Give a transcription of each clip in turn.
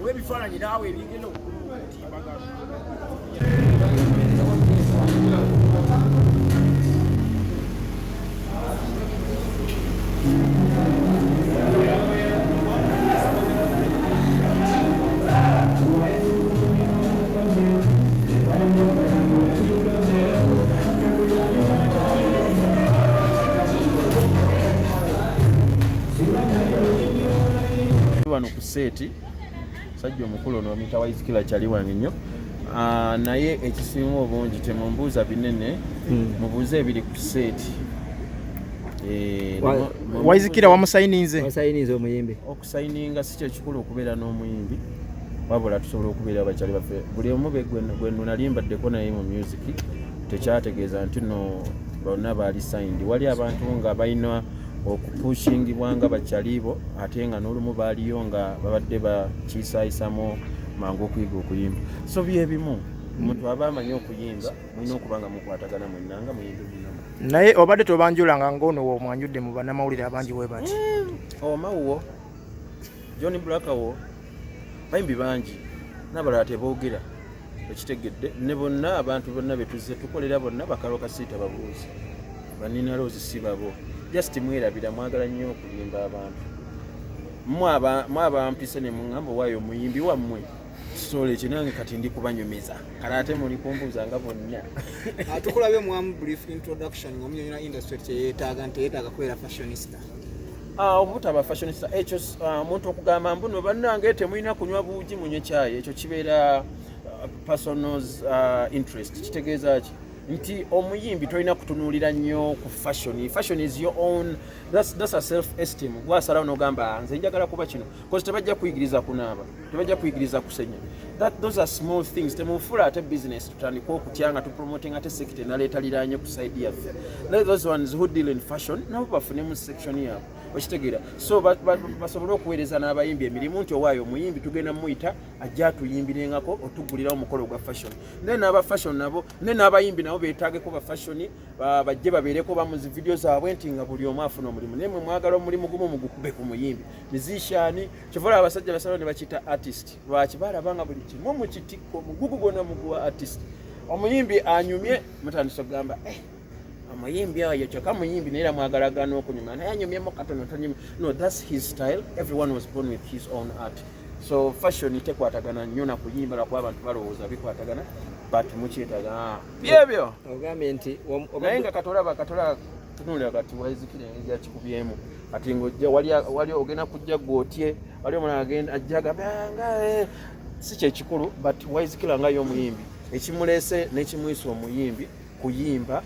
Tuwe ebifaananyi naawe ebigenda okutimbagana. Wano ku seeti, musajja omukulu ono bamuyita Wise Killer, kyali wange nnyo. Ah, naye ekisinga obungi temumbuuza binene, mubuuze ebiri ku seeti. Eh, Wise Killer wamusayininze? Wasayininze omuyimbi? Okusayininga si kyekikulu okubeera n'omuyimbi, wabula tusobola okubeera abakyali baffe buli omu gwe nali mbaddeko naye mu music. Tekyategeeza nti no bonna baali signed. Wali abantu nga balina okupushingibwa nga bakyalibo, ate nga n'olumu baaliyo nga babadde bakiisaayisamu mangu okuyiga okuyimba. So byebimu, omuntu aba amanyi okuyimba, mulina okuba nga mukwatagana mwenna nga muyimbi munamu. Naye obadde tobanjulanga ng'ono womwanjudde mu bannamawulire abangi we bati? Omawuwo, John Black, wo bayimbi bangi n'abalala teboogera, ekitegedde ne bonna abantu bonna betuzze tukolera bonna bakalo kasiita babuuzi banina loozi si babo. Just mwerabira, mwagala nnyo okulimba abantu. Mmwe abampise ne muŋŋamba owaayo omuyimbi wammwe kisoolo ekyo, nange kati ndi kubanyumiza kale ate muli kumbuuza nga bonna. Tukulabye mwamu brief introduction ng'omunyonyola industry kyeyeetaaga nti yeetaaga kubeera fashionista. Ah, obutaba fashionista ekyo, omuntu okugamba mbuno bannange temulina kunywa buugi, munywe kyayi, ekyo kibeera personal interest. Kitegeeza ki? Nti omuyimbi tolina kutunuulira nnyo ku fashion. Fashion is your own, that's a self esteem. Gwasalawo n'ogamba, "Ah, nze njagala kuba kino," cause tebajja kuyigiriza kunaaba, tebajja kuyigiriza kusenya. Those are small things. Temufuula ate business, tutandike okutya nga tupromoting ate sector endala etaliranye ku side yaffe. Let those ones who deal in fashion nabo bafunemu section yaabwe, okitegeera? So basobole okuweereza n'abayimbi emirimu nti owaayo omuyimbi tugenda muyita ajja atuyimbirengako otuggulirawo omukolo gwa fashion, then n'aba fashion nabo ne n'abayimbi nabo beetaageko ba fashion bajje babeereko bamuzi video zaabwe, nti nga buli omu afuna omulimu. Naye mwe mwagala omulimu gumu mugukube ku muyimbi musician. Kyova olaba abasajja basalawo ne bakiyita artist. Lwaki? Balaba nga buli kimu mukitikko omugugu gwonna muguwa artist. Omuyimbi anyumye, mutandise okugamba, "Eh, omuyimbi oyo kyokka muyimbi," naye era mwagalagana okunyuma naye anyumyemu katono tonyumye. No, that's his style. Everyone was born with his own art. So fashion tekwatagana nnyo na kuyimba, lwakuba abantu balowooza bikwatagana, but mukyetaaga. Ah, byebyo. Ogambye nti Naye nga katolaba katola tunuulira kati Wise Killer engeri gyakikubyemu kati ng'ojja wali wali ogenda kujja gwotye wali omulala agenda ajja agambe, "Ah, nga si kyekikulu." But Wise Killer nga ye omuyimbi, ekimuleese n'ekimuyisa omuyimbi kuyimba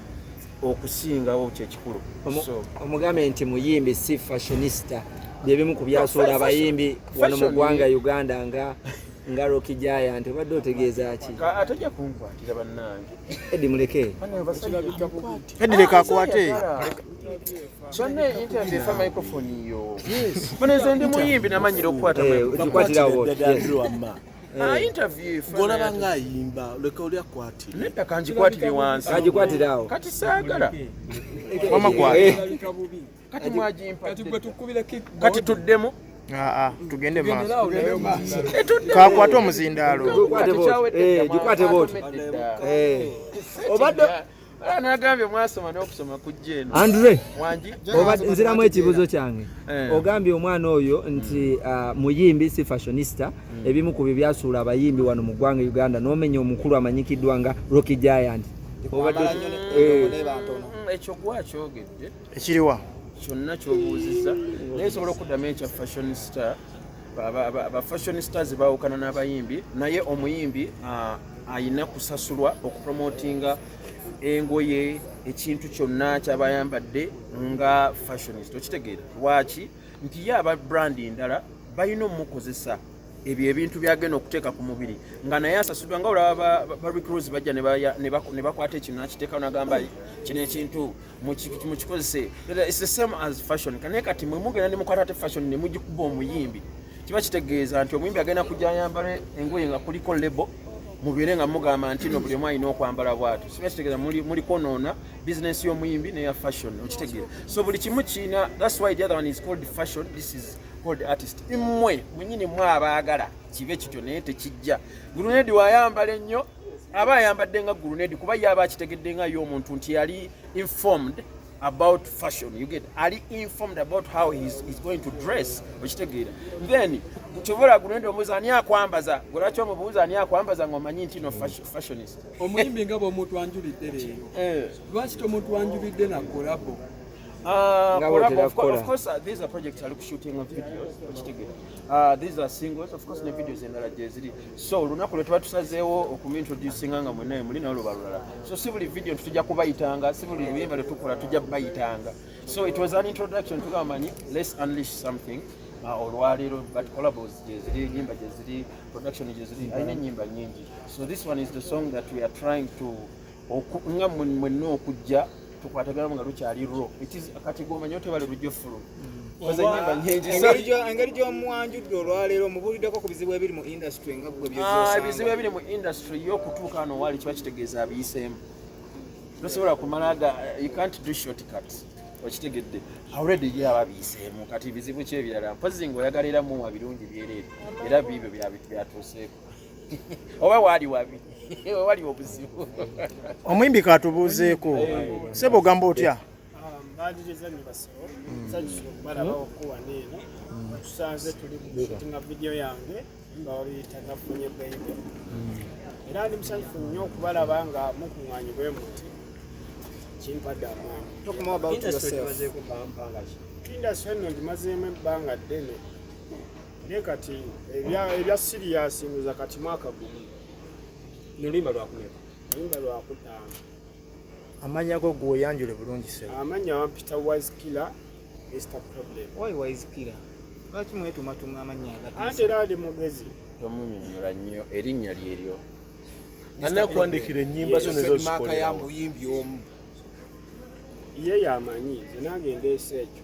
okusingawo kyekikulu. So Omugambye nti muyimbi si fashionista, byebimu ku byasuula abayimbi wano mu ggwanga Uganda nga Rocky Giant. Obadde otegeeza ki? Atajja kunkwatira bannange. Edi, muleke. Edi, leka akwate. Banne, interview efa microphone yo. Bano nze ndi muyimbi, namanyira okukwata microphone. Gikwatirawo bw'oti, yes. Wamma. Ah, interview efa. Golaba ng'ayimba, leka oli akwatire. Nedda, kangikwatire wansi. Kagikwatirawo. Kati saagala. Wamma kwate. Kati mwagimpadde. Kati gwe tukubira kickboard. Kati tuddemu. Aa, tugende maaso. Etuddemu. Kakwate omuzindaalo. Gikwate Kati bw'oti. kyawedde dda, Gikwate bw'oti. mwatomedde dda. Obadde Ah, nagambye mwasoma n'okusoma kujja eno. Andre. Wangi. Nziramu ekibuuzo kyange. Eh. Ogambye omwana oyo nti muyimbi si fashionista, ebimu ku bye byasuula abayimbi wano mu ggwanga Uganda, n'omenya omukulu amanyikiddwa nga Rocky Giant. Kwambala nnyo neba ntono. Ekyo gwakyogedde. Ekiriwa? Kyonna kyobuuzizza, naye nsobola okuddamu ekya fashion star. Ba fashion stars baawukana n'abayimbi, naye omuyimbi ayina kusasulwa okupromotinga engoye, ekintu kyonna kyaba ayambadde nga fashionist, okitegeera? Lwaki? Nti ye aba brand ndala balina omukozesa ebyo ebintu byagenda okuteeka ku mubiri nga naye asasuddwa, nga olaba ba Rick Ross bajja ne bakwata ekintu nakiteekawo nagamba kino ekintu mukikozese. It's the same as fashion. Naye kati mwe mugenda ne mukwata ate fashion ne mugikuba omuyimbi, kiba kitegeeza nti omuyimbi agenda kujja ayambale engoye nga kuliko label, mubeere nga mugamba nti no buli omu alina okwambala bwatyo. Kiba kitegeeza muli kwonoona bizinesi y'omuyimbi neya fashion, okitegeera? So buli kimu kiina, that's why the other one is called fashion, this is called artist. Mmwe mwenyini mwe abaagala kibe kityo, naye tekijja. Grenade wayambala ennyo, aba ayambadde nga Grenade, kuba ye aba akitegedde nga ye omuntu nti yali informed about fashion. You get, ali informed about how he's going to dress, okitegeera? Then kyobola Grenade omubuuza ani akwambaza, gwe lwaki omubuuza ani akwambaza ng'omanyi nti no fashionist? Omuyimbi nga bw'omutwanjulidde leero, lwaki tomutwanjulidde na collabo? Nga bw'otera kukola. Of course, these are projects ali shooting of videos, okitegeera? These are singles, of course, ne videos endala gye ziri. So olunaku lwe tuba tusazeewo okumintroducinga nga mwenna muli nawe luba lulala. So si buli video nti tujja kubayitanga, si buli luyimba lwe tukola tujja kubayitanga. So it was an introduction, tugamba manyi let's unleash something olwaleero, but collabos gye ziri, enyimba gye ziri, production gye ziri, alina ennyimba nyingi. So this one is the song that we are trying to nga mwenna okujja tukwatagana nga lukyali raw. It is kati gwomanyi otebale lujja fulu koze ennyimba nyingi. Engeri gy'omwanjudde olwaleero, mubuuliddeko ku bizibu ebiri mu industry nga gwe Ebizibu ebiri mu industry y'okutuuka wano waali kiba kitegeeza abiyiseemu. Tosobola kumala ga, you can't do shortcuts, okitegedde? Already ye aba abiyiseemu. Kati bizibu ki ebirala? Mpozi ng'oyagala era muwa birungi byereere, era biibyo byatuuseeko, oba waali wabi wali obuzibu. Omuyimbi katubuuzeeko. Sebo, ogamba otya? Mbanjiriza nnyo basebo, nsanyusa okubalaba wano eno. Tusanze tuli mu shootinga video yange nga babiyita Nafunye Baby, era ndi musanyufu nnyo okubalaba nga mukuŋŋaanye bwe muti, kimpadde amaanyi. Talk more about yourself. Industry eno ngimazeemu ebbanga ddene, naye kati ebya serious ndoza kati mwaka gumu. Noluyimba lwakumeka? Oluyimba lwakutaano. Amannya go gweoyanjule bulungi, sebo. Amannya bampita Wise Killer, Mr Problem. Why Wise Killer? Lwaki mwetumatuma amannya Anti agatiisa? era ali mugezi. Tomunyonyola nnyo, erinnya lyeryo. Anakuwandikira ennyimba zo? Trademark ya Nezozikolera? muyimbi omu. Ye yamanyi, nze nange ndeese ekyo,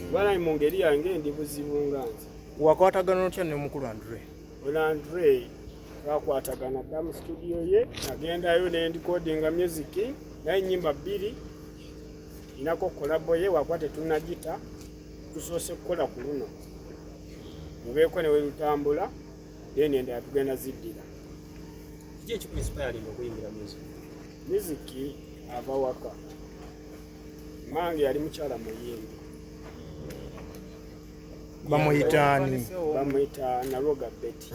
kubala mu ngeri yange ndi buzibu nga nze. Wakwatagana otya ne mukulu Andre? Ono Andre twakwatagana dda mu studio ye, nagendayo nendikodinga music naye ennyimba bbiri inako collabo ye wakuba tetunagita, tusoose kukola ku luno lubeeko ne werutambula, then endala tugenda ziddira. Kiki ekikuinspiringa okuyingira music? Music ava waka, mange yali mukyala muyimbi. Bamuyitaani? Bamuyita Nalwoga Betty.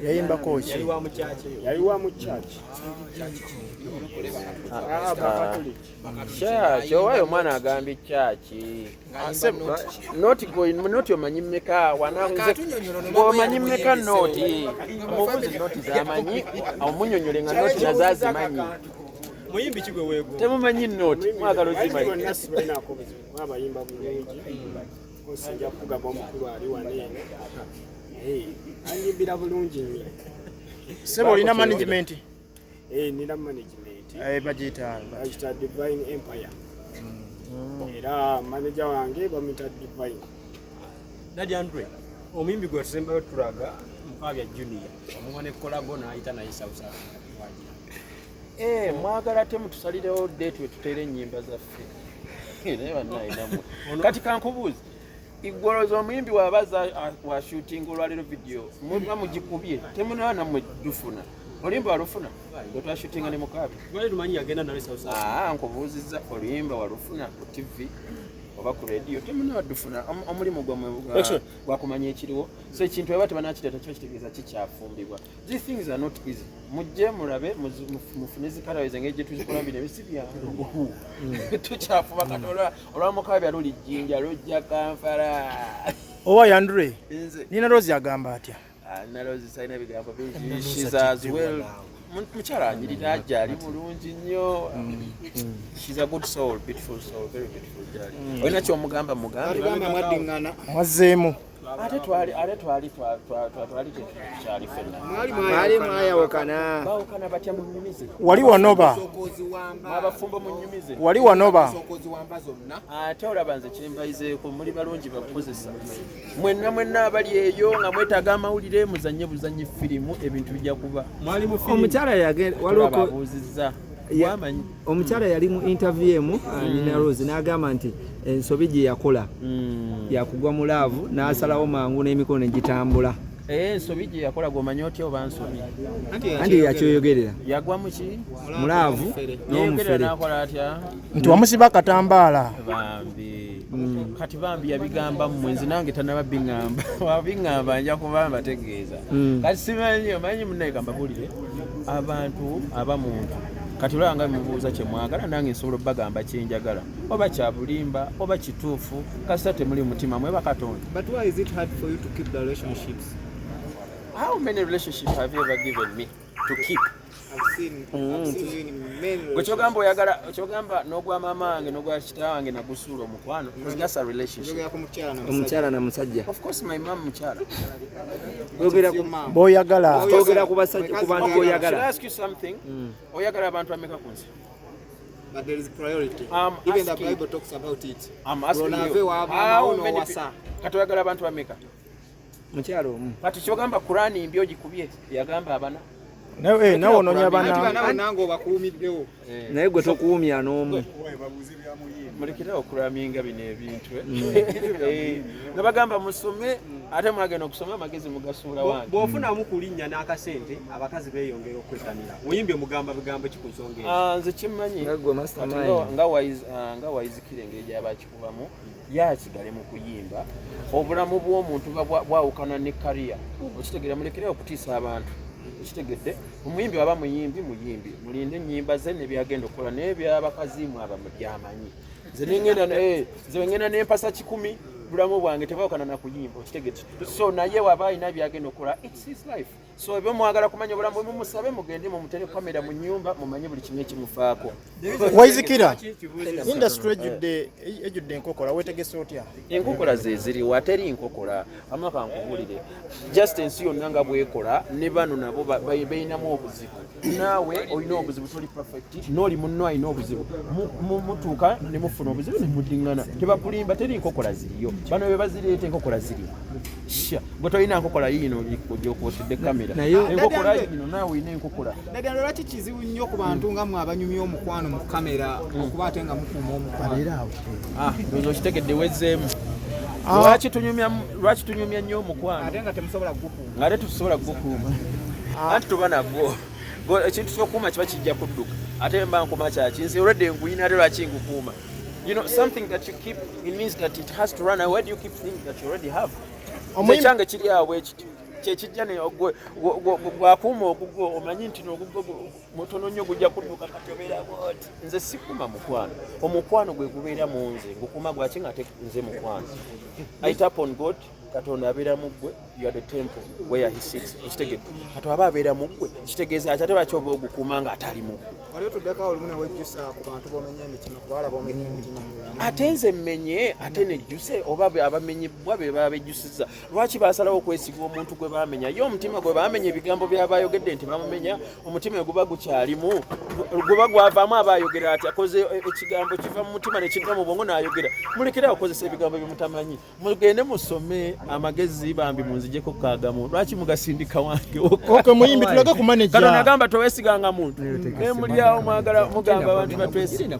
Yayimbako ki? Yali wa mu church eyo? Yali wa mu church, Bakatuliki. Church owayo omwana agambye church. Note note omanyi mmeka? Omanyi mmeka note? Omubuuzi note zamanyi, omunyonyole nga note nazo azimanyi. Muyimbi ki gwe weegomba? Temumanyi note, mwagala Bayimbi ozimanyi. bonna sibalinaako buzibu kuba abayimba bulungi. Kosi nja kugamba omukulu ali wano eno. Eh, anyimbira bulungi nnyo. Sebo, olina management? Eh, nina management. Bagiyita? Bagiyita Divine Empire, era manager wange bamuyita Divine. Daddy Andre, omuyimbi gwe tusembayo tulaga Mukaabya Junior, omuwa ne collabo n'ayita naye South Africa, wagira. Eh, mwagala te mutusalirewo date we tuteera ennyimba zaffe. Naye bannaye nammwe, kati kankubuuze, igwoloza omuyimbi wabaza wa shooting olwaleero video muba mugikubye, temunaba nammwe dufuna oluyimba walufuna lwe twashootinga ne Mukaabya? Twali tumanyi yagenda naye South Africa. Aa, nkubuuzizza, oluyimba walufuna ku TV oba ku radio? Temunaba dufuna. Omulimu gwammwe gwakumanya ekiriwo. So ekintu eba tebanakireeta kiba kitegeeza kikyafumbibwa. These things are not easy. Mujje mulabe, mufune zikalawiza engeri gye tuzikola. Bino ebisi byangu, tukyafuba. Kati olwamukabya luli Jjinja, lujja Kampala. Owa Andre? Nze. Nina Rozi agamba atya? Nalozi salina ebigambo bingi. She's as well mukyala anyirira, gyali bulungi nnyo. She's a good soul, beautiful soul, very beautiful. Gyali olina kyomugamba, mugambe. Atugamba mwaddiŋŋana. Mwazzeemu? Ate twali twali tetukyali ffenna. Mwali Mwali mwayawukana. Bawukana batya? Munyumize. Wali wanoba? Sokozi wamba. Abafumbo munyumize. Wali wanoba? Sokozi wamba zonna. Ate olaba nze kyembayizeeko, muli balungi bakukozesa mwenna mwenna abali eyo nga mwetaaga amawulire, muzanye buzanye firimu, ebintu bijja kuba. Mwali mu firimu. Omukyala yagenda waliwo Tulaba abuuzizza. Wamanyi. Omukyala yali mu interview emu, Nina Rose, n'agamba nti ensobi gye yakola yakugwa mu love, n'asalawo mangu n'emikono negitambula. Ensobi gye yakola, gwomanyi otya oba nsobi? Anti yakyoyogerera. Yagwa muki? Mu love. Yeyogerera. N'omufere. N'akola atya? Nti wamusiba akatambaala. Bambi, kati bambi yabigamba mmwe, nze nange tanaba biŋŋamba. Wabiŋŋamba nja kuba mbategeeza. Kati simanyi, omanyi munnaye, kambabulire abantu aba muntu. Kati olaba nga mubuuza kyemwagala, nange nsobola obbagamba kyenjagala, oba kyabulimba oba kituufu, kasita temuli mutima mweba Katonda. But why is it hard for you to keep the relationships? How many relationships have you ever given me to keep? I've seen you in many Gwe kyogamba oyagala, kyogamba n'ogwa maama wange n'ogwa kita wange nagusuula omukwano, because that's a relationship. Njogera ku mukyala na musajja. Omukyala na musajja. Of course my mom mukyala. Oyogera ku Your mom. Boyagala. Twogera ku basajja, ku bantu Should I boyagala. ask you something? Oyagala abantu bameka ku nsi? But there is priority. I'm Even the asking- Bible talks about it. I'm asking Lw'onaava you. ewa maama How wo many n'owasa. Kati oyagala abantu bameka? Mukyala omu. Kati kyogamba Kurani mbi ogikubye yagamba abana. Nawe nawe onoonya Anti bana. bana bonna ng'obakuumiddewo. Naye gwe tokuwumya n'omu. Mulekerawo okulaminga bino ebintu. Nabagamba musome, ate mwagenda okusoma amagezi mugasuula wange. Bw'ofunamu ku linnya n'akasente, abakazi beeyongera okwetanira. Muyimbi omugamba bigambo ki ku nsonga ezo? Ah, nze kimmanyi. Nga gwe mastermind. Kati nga Wizkid engeri gyaba akikubamu, yakigale mu kuyimba. Obulamu bw'omuntu buba bwawukana ne kariya, okitegeera? Mulekerewo okutiisa abantu, okitegedde? Omuyimbi waba muyimbi, muyimbi, mulinde ennyimba ze nebyagenda okukola. Naye byabakazi mwaba byamanyi. Nze nengenda, nze ngenda nempasa 100, bulamu bwange tebawukana na kuyimba, okitegedde? So naye waba alina byagenda okukola, it's his life. So ebyo mwagala kumanya obulamu bwe, mumusabe, mugende mumutere kamera mu nyumba, mumanye buli kimu ekimufaako. Wizkid, industry ejjudde enkokola, wetegese otya? Enkokola ze ziriwa? Teri nkokola. Amaka nkubulire, just ensi yonna nga bwekola, ne bano nabo balinamu obuzibu. Naawe olina obuzibu, toli perfect, n'oli munno alina obuzibu. Mutuuka ne mufuna obuzibu ne mudiŋŋana. Tebakulimba, teri nkokola ziriyo. Bano be bazireeta. Enkokola ziriwa? Sha gwe tolina nkokola yiino gyokwotedde kamera. Enkokola yiino, naawe olina enkokola. Naddala lwaki kizibu nnyo ku bantu nga mmwe abanyumya omukwano mu kamera okuba ate nga mukuuma omukwano? Ah, ndowooza okitegedde, wezzeemu. Lwaki tunyumya nnyo omukwano ate nga temusobola kugukuuma? Ng'ate tusobola kugukuuma, anti tuba nagwo. Ekintu kyokuuma kiba kijja kudduka. Ate mba nkuma kyaki? Nze olwedde nguyina, ate lwaki ngukuuma? You know, something that you keep, it means that it has to run away. Why do you keep things that you already have? Ekyange kiri awo ekityo kyekijja bwakuuma ogugwo, omanyi nti n'ogugwo mutono nnyo, gujja kudduka. Kati obeera bwoti. Nze sikuuma mukwano, omukwano gwe gubeera mu nze. Ngukuuma gwaki nga ate nze mukwano? I tap on God. Katonda abeera mu ggwe. You are the temple where he sits, okitegedde? Kati aba abeera mu ggwe, kitegeeza ki? Ate lwaki oba ogukuuma nga atali mu ggwe? Wali otuddeko awo olumu newejjusa ku bantu bomenya emitima, ku bawala bomenya emitima mu bulamu? Ate nze mmenye ate nejjuse? Oba abamenyebwa be baba bejjusiza? Lwaki basalawo okwesiga omuntu gwe bamenya? Ye omutima gwe bamenya, ebigambo byabayogedde nti bamumenya, omutima guba gukyalimu, guba gwavaamu. Aba ayogera ati akoze ekigambo kiva mu mutima nekidda mu bwongo n'ayogera. Mulekere okukozesa ebigambo byemutamanyi, mugende musome amagezi. Bambi munzijeko kagamu, lwaki mugasindika wange? Okay, muyimbi, tulage ku manager. Katonda agamba towesiganga muntu, nemulyawo mwagala mugamba abantu batwesiga.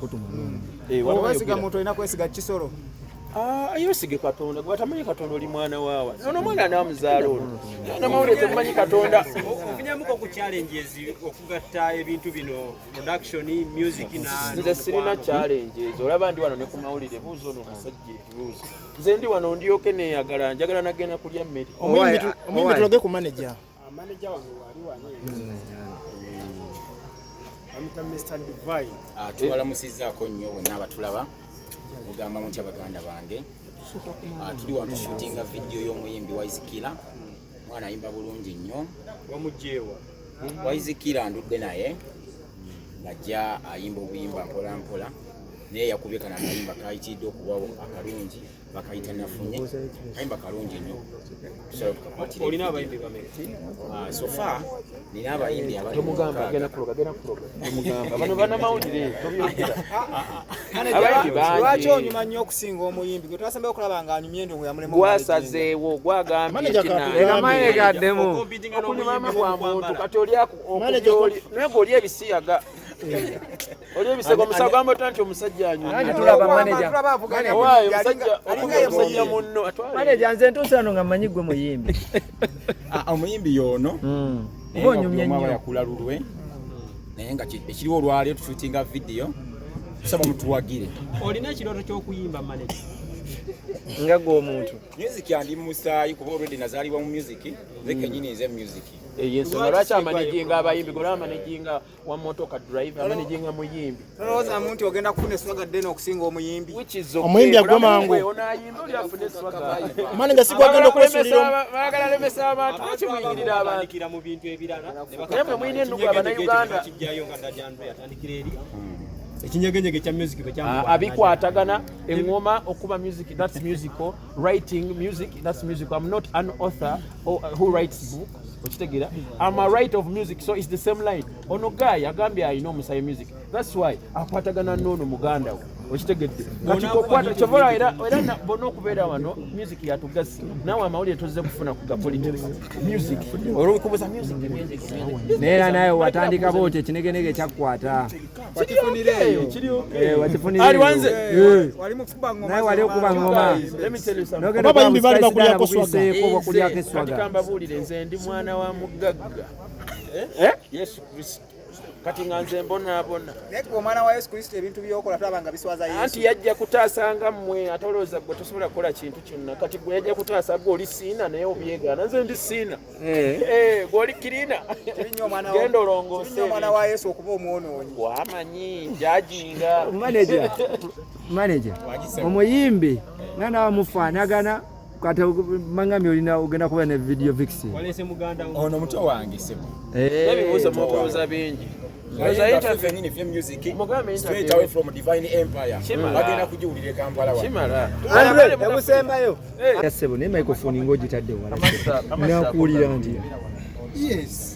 Owesiga muntu, olina kwesiga kisolo. Ah, yesige Katonda. Gwe atamanyi Katonda, oli mwana waawa? Ono omwana namuzaala ono namawulire, temumanyi Katonda. Ofunyamuko ku challenges okugatta ebintu bino, production, music na Nze sirina challenges. Olaba ndi wano ne ku mawulire. Buuza ono omusajja ebibuuzo. Nze ndi wano ndyoke neeyagala, njagala nagenda kulya mmere. Omuyimbi, tulage ku manager. Manager wange wali wano, bamuyita Mr Divine. Ah, tubalamusizzaako nnyo bonna abatulaba. Mugamba mutya baganda bange? Ah, tuli wano tushootinga vidiyo y'omuyimbi Wizkid. Mwana ayimba bulungi nnyo. Wamugjeewa? Wizkid ndudde naye ng'ajja ayimba obuyimba mpola mpola, naye yakubye kana akayimba kayitiridde okuba akalungi, bakayita Nafunye. Kayimba kalungi nnyo, tusobola tukakwatira. Olina abayimbi bameka? Ah, so far nina abayimbi abali mu Tomugamba. 6. Agenda kuloga, agenda kuloga. Tomugamba, bano banamawulire, tobyogera. Abayimbi bangi. Lwaki onyuma nnyo okusinga omuyimbi gwe twasembayo okulaba ng'anyumye endongo yamulema? Gwasazeewo, gwagambye. Manager katugambye. Gaddemu. Okunyumamu kwa muntu. Kati oli naye gweoli ebisiyaga. Oli ebisego omusajja gamba otya nti omusajja anyumye. Anti tulaba manager. Owaaye omusajja okuba omusajja munno atwale. Manager nze ntuuse wano nga mmanyi gwe muyimbi. Ah, omuyimbi y'ono. Naye Oba nga onyumye buli omu aba nnyo. yakula lulwe, naye nga ekiriwo olwaleero tushootinga video, tusaba mutuwagire. Olina ekirooto ky'okuyimba, manager? Nga gwe omuntu. Music andi mu musaayi, kuba already nazaalibwa mu music, nze kennyini nze music. Eyo ensonga lwaki amanaginga abayimbi, gola amanaginga wa motoka driver, amanaginga muyimbi. Tolowoozamu nti ogenda kufuna eswaga ddene okusinga omuyimbi? Which is okay. Omuyimbi agwe mangu. Onaayimba oli afune swaga. Manager si gwagenda okwesuulira. Baagala lemesa abantu, lwaki muyingirira abantu? Batandikira mu bintu ebirala ne Naye mwe mulina ennugu Abannayuganda. Kijjayo nga Daddy Andre atandikira eri ekinyegenyege kya music bwe kyamukwata. Abikwatagana eŋŋoma okuba music, that's musical writing, music, that's musical. I'm not an author or, who writes book, okitegeera? I'm a writer of music, so it's the same line. Ono guy agambye alina omusayi music, that's why akwatagana n'ono muganda we, okitegedde? Kati kokwata kyovola era bonna okubeera wano, music yatugasi. Naawe amawulire tozze kufuna ku ga politics, music olwokubuza music, music, music. Naye era nawe watandika bwotyo ekinegenege kyakkwata. Wakifunira eyo. Kiri okay. Eh, wakifunira Ali eyo. wanze. Eh. Wali mukuba ngoma. Naye wali okuba ngoma. Let me tell you something. Nogenda Oba abayimbi baali okuba bakulyako Spice Diana swaga. bukuyiseeko, bakulyako Nze, kati eswaga. kambabuulire, nze ndi mwana wa mugagga. Eh? Yesu Kristo, kati nga nze mbonaabona. Naye gwe omwana wa Yesu Kristo, ebintu byokola tulaba nga biswaza Yesu. Anti yajja kutaasanga mmwe, ate olowooza gwe tosobola kukola kintu kyonna. Kati gwe yajja kutaasa, gwe oli siina naye obyegaana, nze ndi siina. Eh. Eh, gwe oli kirina. Kibi nnyo omwana wa- Genda olongoose. kibi nnyo omwana wa Yesu okuba omwonoonyi. Wamanyi jajinga. Manager, manager, omuyimbi nga nawe mufaanagana, kati mangami olina ogenda kuba ne video vixen. Walese muganda wo. Ono muto wange, sebo. Eh. Ebibuuzo mubuuza bingi. Naye nga ffe ffennyini ffe music Mugambe straight interview. away from Divine Empire. Kimala. Bagenda kugiwulira e Kampala wano. Kimala. Andre, ebusembayo. Sebo, naye microphone ng'ogitadde wala. Nakuwulira nti Yes.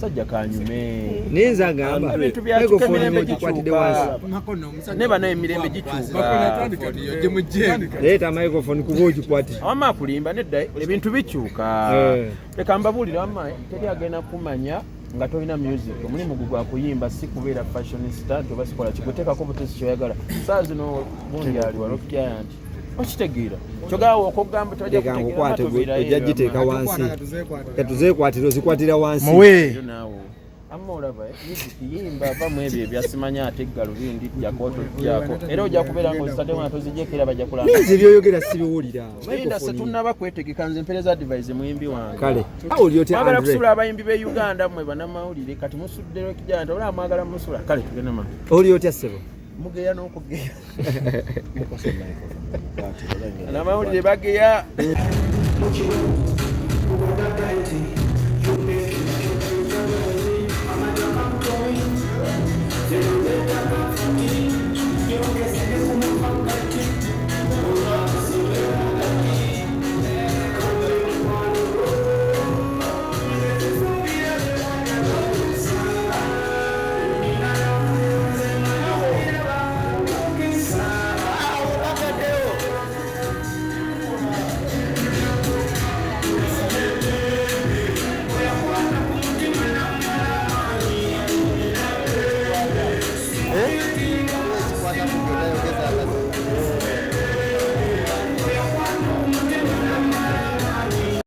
Sajja kanyume. Naye nze agamba Ebintu byakyuka, microphone emirembe ng'ogikwatidde gikyuka. wansi. Makono omusajja. Ne bana emirembe gikyuka. Leeta microphone kuba ogikwatidde. Wamma akulimba, nedda, ebintu bikyuka. Eh. Leka mbabuulire, wamma teri agenda kumanya nga tolina music. Omulimu gwe gwa kuyimba, si kubeera fashionista nti oba sikola kiguteekako butesi kyoyagala. Saa zino gundi ali wa Rock Giant, okitegeera? Kyogawa okugamba tebajja Leka kutegeera. nkukwate, Tuviirayo ojja eyo, giteeka wamma. wansi. Katuzeekwatira, ozikwatira wansi. Muwe. Eyo naawe amma olaba, music yimba, vamu ebyo ebyasimanya ate galubindi jjako tojjako, era ojja kubeera nga ozitaddemu nga tozijjeko, era bajja kulanga. Nze byoyogera sibiwulira. Linda, se tunnaba kwetegeka, nze mpereza advice muyimbi wange. Kale awuli otya? Mwagala Andre, kusula abayimbi b'e Uganda mmwe bannamawulire, kati musudde kijana nti olaba mwagala musula. Kale tugende ma oli otya ssebo? Mugeya n'okugeya, bannamawulire bageya. Muki,